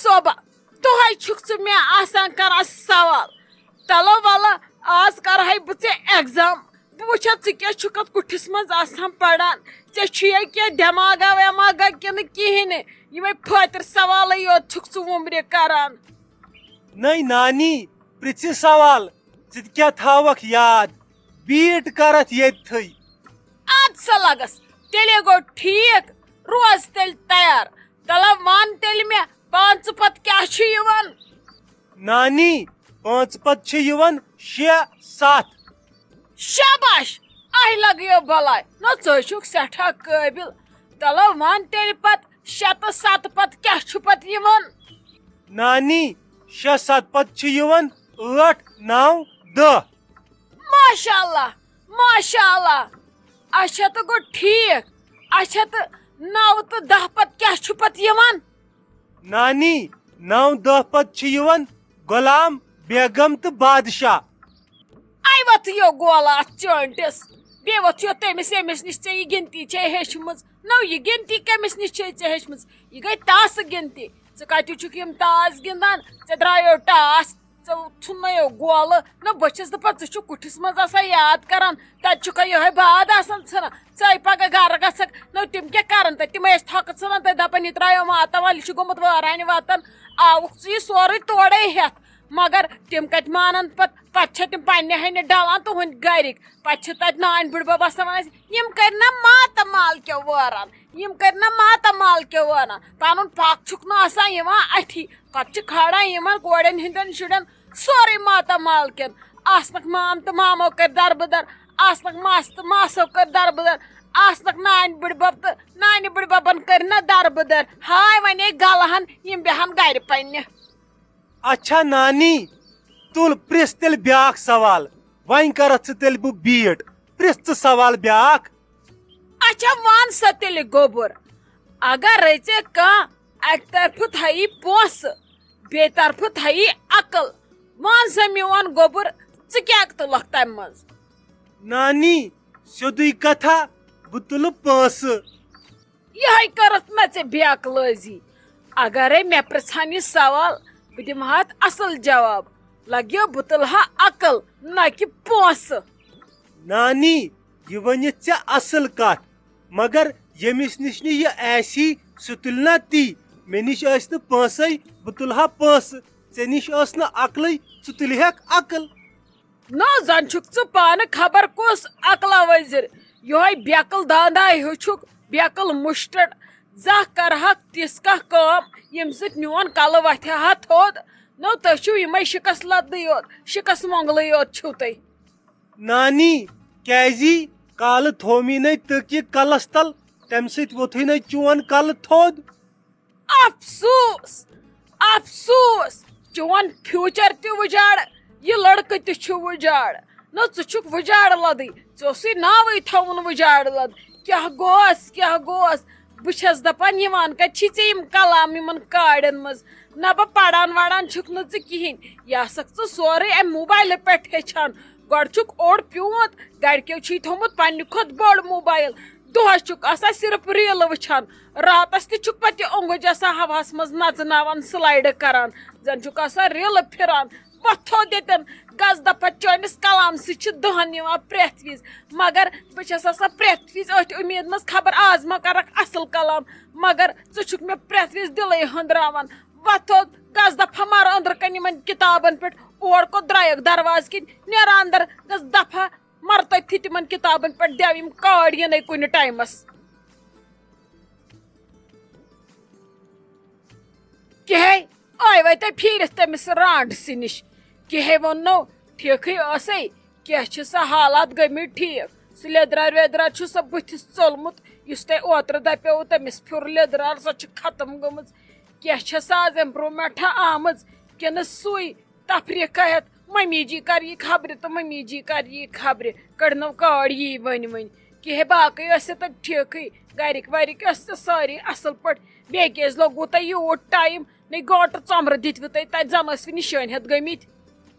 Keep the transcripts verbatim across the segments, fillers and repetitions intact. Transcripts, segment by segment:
صوبہ، دۄہے چھُکھ ژٕ مےٚ آسان کران سوال۔ تلو ولہٕ، آز کرہے بہٕ ژےٚ ایگزام۔ بہٕ وٕچھا ژٕ کیٛاہ چھُکھ اتھ کُٹھِس منٛز آسان پران۔ ژےٚ چھُیا کینٛہہ دٮ۪ماغا وٮ۪ماغا کِنہٕ کِہیٖنۍ نہٕ؟ یِمے پھٲتِر سوالٕے یوت چھُکھ ژٕ وُمرِ کران۔ نٔے نانی، پرٛژھِ سوال، ژٕ تہِ کیٛاہ تھاوکھ یاد؟ بیٖٹ کرتھ ییٚتھٕے۔ اد سا لگس، تیٚلے گوٚو ٹھیٖک۔ روز تیٚلہِ تیار۔ تلو وَن تیٚلہِ مےٚ، پانٛژٕ پتہٕ کیٛاہ چھُ یِوان؟ نانی، پانٛژٕ پتہٕ چھِ یِوان شےٚ، ستھ۔ شاباش، اہہِ لگیو بلاے، نہ ژٕ چھُکھ سٮ۪ٹھاہ قٲبِل۔ تلو وَن تیٚلہِ پتہٕ شےٚ تہٕ ستہٕ پتہٕ کیٛاہ چھُ پتہٕ یِوان؟ نانی، شےٚ ستہٕ پتہٕ چھِ یِوان ٲٹھ، نو، دہ۔ ماشاء اللہ، ماشاء اللہ۔ اچھا تہٕ گوٚو ٹھیٖک۔ اچھا تہٕ نو تہٕ دہ پتہٕ کیٛاہ چھُ پتہٕ یِوان؟ نانی، نو دہ پتہٕ چھِ یِوان غلام، بیگم تہٕ بادشاہ۔ اے وۄتھیو گولہٕ اتھ چٲنٹِس۔ بیٚیہِ وۄتھیو تٔمِس، ییٚمِس نِش ژےٚ یہِ گِنتی چھے ہیٚچھمٕژ۔ نو، یہِ گِنتی کٔمِس نِش چھے ژےٚ ہیٚچھمٕژ؟ یہِ گٔے تاسہٕ گِنتی۔ ژٕ کتہِ چھُکھ یِم تاس گِنٛدان؟ ژےٚ درٛایو ٹاس، ژےٚ ژھُننَیو گولہٕ۔ نہ، بہٕ چھَس دَپان، ژٕ چھُکھ کُٹھِس منٛز آسان یاد کران، تَتہِ چھُکھا یِہوٚے باد آسان ژھٕنان؟ ژَے پگاہ گرٕ گژھکھ، نہ، تِم کیٛاہ کرن تَتہِ؟ تِم ٲسۍ تھۄکہٕ ژھٕنان تَتہِ، دَپان، یہِ ترٛایو ماتامال، یہِ چھُ گوٚمُت وٲرانہِ وطن۔ آوُکھ ژٕ یہِ سورُے تورَے ہٮ۪تھ۔ مگر تِم کَتہِ مانن پَتہٕ؟ پَتہٕ چھِ تِم پننہِ ہَنہِ ڈَلان تُہٕنٛدۍ گَرِکۍ۔ پَتہٕ چھِ تَتہِ نانۍ بٕڈبَب وَسان وَنان، یِم کٔرۍ نہ ماتامال کیو وٲران، یِم کٔرۍ نہ ماتامال کیو وٲران۔ پَنُن پَکھ چھُکھ نہٕ آسان یِوان اَتھی۔ پَتہٕ چھِ کھالان یِمَن کورٮ۪ن ہٕنٛدٮ۪ن شُرٮ۪ن سورُے ماتامال کٮ۪ن۔ آسنَکھ مام تہٕ مامو کٔرۍ دَربٕدَر، آسنَکھ ماس تہٕ ماسو کٔرۍ دَربٕدَر، آسنَکھ نانۍ بٕڈبَب تہٕ نانہِ بٕڈبَبَن کٔرۍ نہ دَربٕدَر۔ ہاے وَنے گَلہٕ ہَن، یِم بیٚہَن گَرِ پننہِ۔ اچھا نانی، تُل پرٛژھ تیٚلہِ بیٛاکھ سوال۔ وۄنۍ کرتھ ژٕ تیٚلہِ بہٕ بیٖٹ۔ پرٛژھ ژٕ سوال بیٛاکھ۔ اچھا، وَن سا تیٚلہِ گوٚبُر، اگرے ژےٚ کانٛہہ اَکہِ طرفہٕ تھایی پونٛسہٕ، بیٚیہِ طرفہٕ تھایی عقل، وَن سا میون گوٚبُر، ژٕ کیٛاہ تُلکھ تَمہِ منٛز؟ نانی، سیوٚدُے کتھا، بہٕ تُلہٕ پونٛسہٕ۔ یِہے کٔرٕتھ مےٚ ژےٚ بے عقلٲزی۔ اگرے مےٚ پرژھن یہِ سوال، بہٕ دِمہٕ ہا اتھ اصل جواب۔ لگیو بہٕ تُلہٕ ہا عقل، نہ کہِ پونٛسہٕ۔ نانی، یہِ ؤنِتھ ژےٚ اصل کتھ، مگر ییٚمِس نِش نہٕ یہِ آسی، سُہ تُلہِ نا تی۔ مےٚ نِش ٲسۍ نہٕ پونٛسے، بہٕ تُلہٕ ہا پونٛسہٕ۔ ژےٚ نِش ٲس نہٕ عقلٕے، ژٕ تُلہِ ہیکھ عقل۔ نو زن چھُکھ ژٕ پانہٕ خبر کُس عقلا وزیر، یِہوے بیکل داندا ہیوٗ چھُکھ، بیکل مُشٹڑ۔ زانٛہہ کرہکھ تِژھ کانٛہہ کٲم، ییٚمہِ سۭتۍ میون کلہٕ وتھِ ہا تھوٚد۔ نو تُہۍ چھِو یِمے شِکس لدٕے یوت، شِکس مۄنگلٕے یوت چھِو تُہۍ۔ نانی، کیازِ؟ کالہٕ تھوو مےٚ نے تٔکۍ یہِ کلس تل، تمہِ سۭتۍ ووٚتھُے نے چون کلہٕ تھوٚد۔ افسوس، افسوس، چون فیوچر تہِ وُجاڑ، یہِ لڑکہٕ تہِ چھُ وُجاڑ۔ نہ، ژٕ چھُکھ وُجاڑ لدٕے، ژےٚ اوسُے ناوٕے تھاوُن وُجاڑ لد۔ کیٛاہ گوس، کیٛاہ گوس؟ بہٕ چھَس دپان، یِوان کتہِ چھی ژےٚ یِم کلام یِمن کاڑٮ۪ن منٛز؟ نہ، بہٕ پران وران چھُکھ نہٕ ژٕ کِہیٖنۍ، یہِ آسکھ ژٕ سورُے امہِ موبایلہٕ پٮ۪ٹھ ہیٚچھان۔ گۄڈٕ چھُکھ اوٚڑ پیوٗنت، گرِکیو چھُے تھوٚمُت پننہِ کھۄتہٕ بوٚڑ موبایل۔ دۄہس چھُکھ آسان صرف ریلہٕ وٕچھان، راتس تہِ چھُکھ پتہٕ یہِ اوٚنٛگُج آسان ہوہس منٛز نژناوان، سلایڈٕ کران، زن چھُکھ آسان ریلہٕ پھران۔ وۄتھ تھوٚد ییٚتٮ۪ن، گس دپا چٲنِس کلام سۭتۍ چھِ دہن یِوان پرٛٮ۪تھ وِزِ، مگر بہٕ چھس آسان پرٛٮ۪تھ وِزِ أتھۍ اُمید منٛز خبر آز ما کرکھ اصل کلام، مگر ژٕ چھُکھ مےٚ پرٛٮ۪تھ وِزِ دِلٕے ہٕنٛدراوان۔ وۄتھ تھوٚد، گس دپا مر أنٛدرٕ کنہِ یِمن کتابن پٮ۪ٹھ، اور کوٚت درٛایکھ دروازٕ کِنۍ، نیران اندر، گس دپا مر تٔتھی تِمن کتابن پٮ۪ٹھ، دٮ۪و یِم کاڑ یِنَے کُنہِ ٹایمس۔ کِہے آیوَے تۄہہِ پھیٖرِتھ تٔمِس رانٛڈ سٕے نِش؟ کِہے ووٚننو، ٹھیٖکھٕے ٲسَے، کینٛہہ چھِ سا حالات گٔمٕتۍ ٹھیٖک۔ سُہ لیٚدرار ویٚدرار چھُ سا بٕتھِس ژوٚلمُت، یُس تۄہہِ اوترٕ دَپیووُ تٔمِس پھیُر لیٚدرار، سۄ چھِ ختم گٔمٕژ۔ کینٛہہ چھےٚ سا آز اِمپرٛوٗمٮ۪نٛٹھا آمٕژ کِنہٕ سُے تفریٖقہ ہٮ۪تھ، ممی جی کر یی خبرِ تہٕ ممی جی کر یی خبرِ، کٔڑنو کاڑ یی ؤنۍ ؤنۍ۔ کِہے باقٕے ٲسۍ تہٕ ٹھیٖکٕے، گرِکۍ ورِکۍ ٲسۍ تہٕ سٲری اصل پٲٹھۍ۔ بیٚیہِ کیازِ لوٚگوُ تۄہہِ یوٗت ٹایم؟ نے گٲنٛٹہٕ ژۄمرٕ دِتوٕ تۄہہِ تتہِ، زن ٲسوٕ نِشٲنۍ ہٮ۪تھ گٔمٕتۍ۔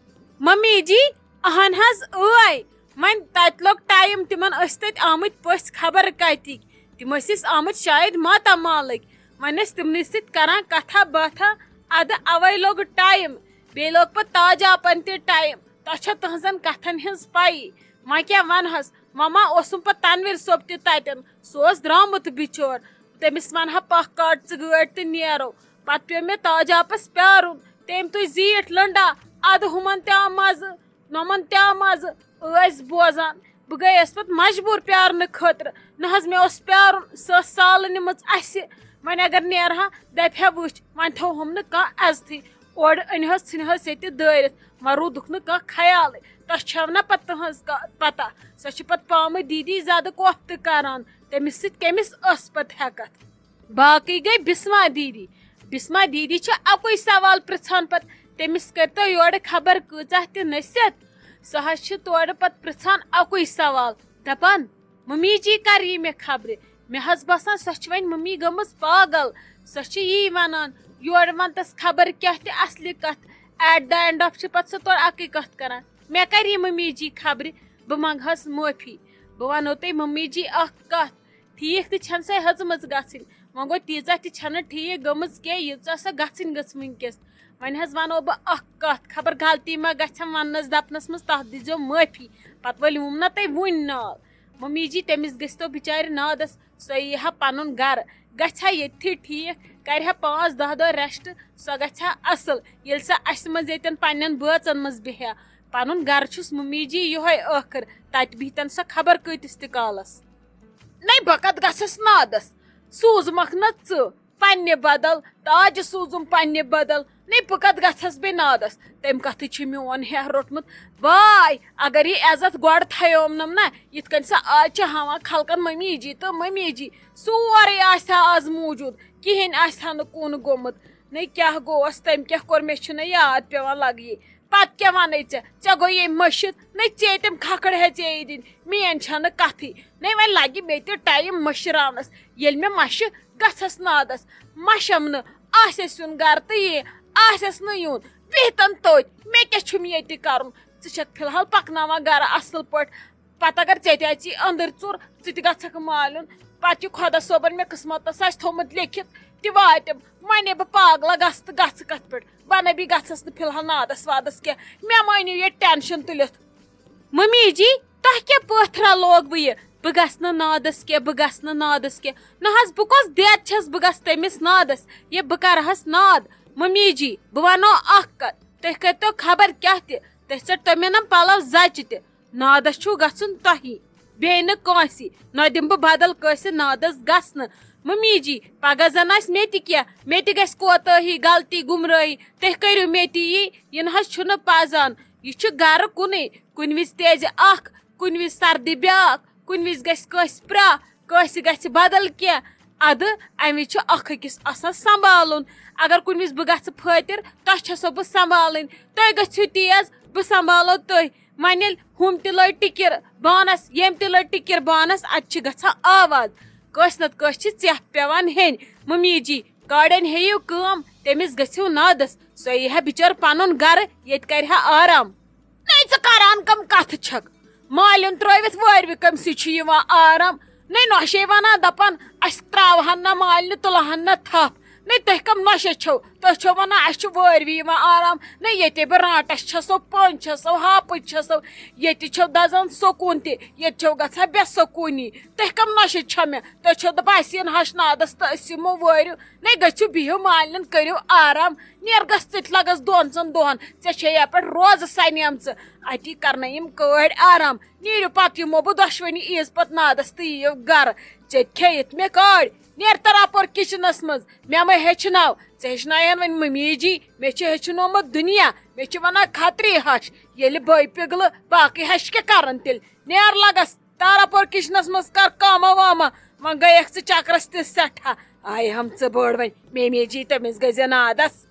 ممی جی، اہن حظ ٲے، وۄنۍ تتہِ لوٚگ ٹایم، تِمن ٲسۍ تتہِ آمٕتۍ پٔژھۍ خبر کتِکۍ، تِم ٲسۍ أسۍ آمٕتۍ شاید ماتامالٕکۍ۔ وۄنۍ ٲسۍ تِمنٕے سۭتۍ کران کتھا باتھا، ادٕ اوے لوٚگ ٹایم، بیٚیہِ لوٚگ پتہٕ تاج آپن تہِ ٹایم۔ تۄہہِ چھو تہنٛزن کتھن ہٕنٛز پَیی۔ وۄنۍ کیٛاہ ونہس، وۄنۍ ما اوسُم پتہٕ تنویر صٲب تہِ تتٮ۪ن؟ سُہ اوس درٛامُت بِچور۔ تٔمِس ونہا پکھ کڑ ژٕ گٲڑۍ تہٕ نیرو۔ پتہٕ پیوٚو مےٚ تاج آپس پیارُن۔ تٔمۍ تُج زیٖٹھ لٔنڈا۔ ادٕ ہُمن تہِ آو مزٕ، نۄمن تہِ آو مزٕ۔ ٲسۍ بوزان۔ بہٕ گٔیَس پتہٕ مجبوٗر پیارنہٕ خٲطرٕ۔ نہ حظ، مےٚ اوس پیارُن، سۄ ٲس سالہٕ نِمٕژ اسہِ۔ وۄنۍ اگر نیرہا، دپہِ ہا وٕچھ، وۄنۍ تھوہوم نہٕ کانٛہہ عزتھٕے۔ اورٕ أنۍ حظ ژھٕنۍ حظ ییٚتہِ دٲرِتھ۔ وۄنۍ روٗدُکھ نہٕ کانٛہہ خیالٕے۔ تۄہہِ چھَو نہ پتہٕ تٕہٕنٛز کا-، پتہ۔ سۄ چھِ پتہٕ پامہٕ دیٖدی زیادٕ کوفتہٕ کران۔ تٔمِس سۭتۍ کٔمِس ٲس پتہٕ ہٮ۪کتھ؟ باقٕے گٔے بسمہ دیٖدی۔ بسمہ دیٖدی چھِ اَکُے سوال پرٛژھان پتہٕ، تٔمِس کٔرۍتو یورٕ خبر کۭژاہ تہِ نصیحت۔ سۄ حظ چھِ تورٕ پتہٕ پرٛژھان اَکُے سوال، دپان، ممی جی کر یی مےٚ خبرِ؟ مےٚ حظ باسان، سۄ چھِ وۄنۍ ممی گٔمٕژ پاگل۔ سۄ چھِ یی ونان، یورٕ ون تس خبر کیٛاہ تہِ اصلہِ کتھ۔ At the end of چھِ پتہٕ سۄ تورٕ اکٕے کتھ کران، مےٚ کر یی ممی جی خبرِ؟ بہٕ منٛگہس معٲفی۔ بہٕ ونو تۄہہِ ممی جی اکھ کتھ۔ ٹھیٖک تہِ چھَنہٕ سۄ ہیٚژمٕژ گژھٕنۍ۔ وۄنۍ گوٚو، تیٖژاہ تہِ چھَنہٕ ٹھیٖک گٔمٕژ کینٛہہ، ییٖژاہ سۄ گژھٕنۍ گٔژھ وٕنکیٚس۔ وۄنۍ حظ وَنو بہٕ اکھ کتھ، خبر غلطی ما گژھٮ۪م وننس دپنس منٛز، تتھ دیٖزیو معٲفی۔ پتہٕ ؤلِوُم نہ تُہۍ وُنہِ نال۔ ممی جی، تٔمِس گٔژھتو بِچارِ نادس، سۄ یی ہا پنُن گرٕ، گژھِ ہا ییٚتھی ٹھیٖک، کرِ ہا پانٛژھ دہ دۄہ rest، سۄ گژھِ ہا اصل، ییٚلہِ سۄ اسہِ منٛز ییٚتٮ۪ن پننٮ۪ن بٲژن منٛز بیٚہہِ ہا۔ پنُن گرٕ چھُس ممی جی یِہوے ٲخٕر، تتہِ بِہتن سۄ خبر کۭتِس تہِ کالس۔ نَے، بہٕ کَتھ گژھس نادس؟ سوٗزمَکھ نہ ژٕ پننہِ بدل، تاج سوٗزُم پننہِ بدل۔ نَے، بہٕ کَتھ گژھس بیٚیہِ نادس؟ تَمہِ کَتھٕ چھُ میون ہیٚہہ روٚٹمُت۔ واے، اگر یہِ عزت گۄڈٕ تھایوم نم نہ، یِتھ کٔنۍ سۄ آز چھِ ہاوان خلقن ممی جی تہٕ ممی جی، سورُے آسہِ ہا آز موٗجوٗد، کِہیٖنۍ آسہِ ہا نہٕ کُن گوٚمُت۔ نَے، کیٛاہ گوس، تٔمۍ کیٛاہ کوٚر، مےٚ چھُنہٕ یاد پٮ۪وان لگہِ۔ پتہٕ کیٛاہ وَنَے ژےٚ؟ ژےٚ گوٚو ییٚمۍ مٔشِتھ۔ نَے ژےٚ تِم کھکھٕڑ ہیٚژے یہِ دِنۍ، میٛٲنۍ چھَنہٕ کَتھٕے۔ نَے وۄنۍ لَگہِ مےٚ تہِ ٹایم مٔشراونَس۔ ییٚلہِ مےٚ مَشہِ گژھس نادَس، مَشَم نہٕ، آسٮ۪س یُن گَرٕ تہٕ یی، آسٮ۪س نہٕ یُن، بِہتَن توتہِ۔ مےٚ کیٛاہ چھُم ییٚتہِ کَرُن؟ ژٕ چھَکھ فِلحال پَکناوان گَرٕ اَصٕل پٲٹھۍ۔ پتہٕ اگر ژےٚ تہِ اژی أنٛدٕرۍ ژوٚر، ژٕ تہِ گژھکھ مالیُن۔ پتہٕ یہِ خۄدا صٲبن مےٚ قٕسمتس آسہِ تھوٚومُت لیکھِتھ، تہِ واتٮ۪م۔ وۄنۍ ہے بہٕ پاگلہ گژھٕ تہٕ گژھٕ کتھ پٮ۪ٹھ؟ بنٲبی گژھس نہٕ فی الحال نادس وادس کینٛہہ۔ مےٚ مٲنِو ییٚتہِ ٹینشن تُلِتھ۔ ممی جی، تۄہہِ کیٛاہ پٲتھرا لوگوٕ یہِ؟ بہٕ گژھٕ نہٕ نادس کینٛہہ، بہٕ گژھٕ نہٕ نادس کینٛہہ۔ نہ حظ، بہٕ کۄس دٮ۪د چھس بہٕ گژھٕ تٔمِس نادس؟ یہِ بہٕ کرہس ناد۔ ممی جی، بہٕ ونو اکھ کتھ، تُہۍ کٔرۍتو خبر کیٛاہ تہِ، تُہۍ ژٔٹۍتو مےٚ نم پلو زچہِ تہِ۔ نادس چھُو گژھُن تۄہی، بیٚیہِ نہٕ کٲنٛسی۔ نہ دِمہٕ بہٕ بدل کٲنٛسہِ نادس گژھنہٕ۔ ممی جی، پگاہ زن آسہِ مےٚ تہِ کینٛہہ، مےٚ تہِ گژھِ کوتٲہی، غلطی، گمرٲہی، تُہۍ کٔرِو مےٚ تہِ یی۔ یہِ نہ حظ چھُنہٕ پزان۔ یہِ چھُ گرٕ کُنُے، کُنہِ وِزِ تیزِ اکھ، کُنہِ وِزِ سردی بیاکھ، کُنہِ وِزِ گژھِ کٲنٛسہِ پرٛاہ، کٲنٛسہِ گژھِ بدل کینٛہہ۔ ادٕ امہِ وِزِ چھُ اکھ أکِس آسان سنبھالُن۔ اگر کُنہِ وِزِ بہٕ گژھٕ فٲطر، تۄہہِ چھسو بہٕ سنبھالٕنۍ، تُہۍ گٔژھِو تیز، بہٕ سنبھالو تُہۍ۔ وۄنۍ ییٚلہِ ہُم تہِ لٔج ٹِکِر بانس، ییٚمۍ تہِ لٔج ٹِکِر بانس، اتہِ چھِ گژھان آواز۔ کٲنٛسہِ نتہٕ کٲنٛسہِ چھِ ژیپھ پٮ۪وان ہیٚنۍ۔ ممی جی، کاڑٮ۪ن ہیٚیِو کٲم، تٔمِس گٔژھِو نادس، سۄ یی ہا بِچٲر پنُن گرٕ، ییٚتہِ کرِ ہا آرام۔ نَے ژٕ کران کم کتھٕ چھکھ؟ مالیُن ترٲوِتھ وٲرۍوِ کٔمۍ سٕے چھُ یِوان آرام؟ نَے نۄشے ونان دپان، اسہِ تراوہن نہ مالنہِ، تُلہن نہ تھپھ۔ نَے تُہۍ کم نۄشے چھِو؟ تُہۍ چھِو ونان، اسہِ چھُ وٲرۍوِ یِوان آرام۔ نَے ییٚتے بہٕ رانٹس چھسو، پٔنۍ چھسو، ہاپٕتۍ چھسو، ییٚتہِ چھو دزان سکوٗن تہِ، ییٚتہِ چھو گژھان بے سکوٗنی۔ تُہۍ کم نۄشے چھو مےٚ؟ تُہۍ چھِو دپان، اسہِ یِن ہش نادس تہٕ أسۍ یِمو وٲرِو۔ نَے گٔژھِو بِہِو مالنٮ۪ن، کٔرِو آرام۔ نیر گژھ، ژٕ تہِ لگس دۄن ژۄن دۄہن، ژےٚ چھے یپٲرۍ روزٕ سنیمژٕ۔ اتی کرنٲیِم کٲڑۍ آرام۔ نیٖرِو پتہٕ یِمو بہٕ دۄشوٕنی عیٖز پتہٕ نادس تہٕ یِیِو گرٕ۔ ژےٚ تہِ کھیٚیِتھ مےٚ کٲڑۍ۔ نیر تراپور کچنس منٛز، مےٚ مہ ہیٚچھناو، ژےٚ ہیٚچھناین وۄنۍ ممی جی۔ مےٚ چھِ ہیٚچھنومُت دُنیا، مےٚ چھِ ونان خطری ہش۔ ییٚلہِ بٲے پِگلہٕ، باقٕے ہش کیٛاہ کرن تیٚلہِ؟ نیر لگس تارا پور کچنس منٛز، کر کٲمہ وٲمہ۔ وۄنۍ گٔیکھ ژٕ چکرس تہِ سٮ۪ٹھاہ۔ آیہِ ہم ژٕ بٔڑ وۄنۍ، ممی جی تٔمِس گٔے زِ نادس۔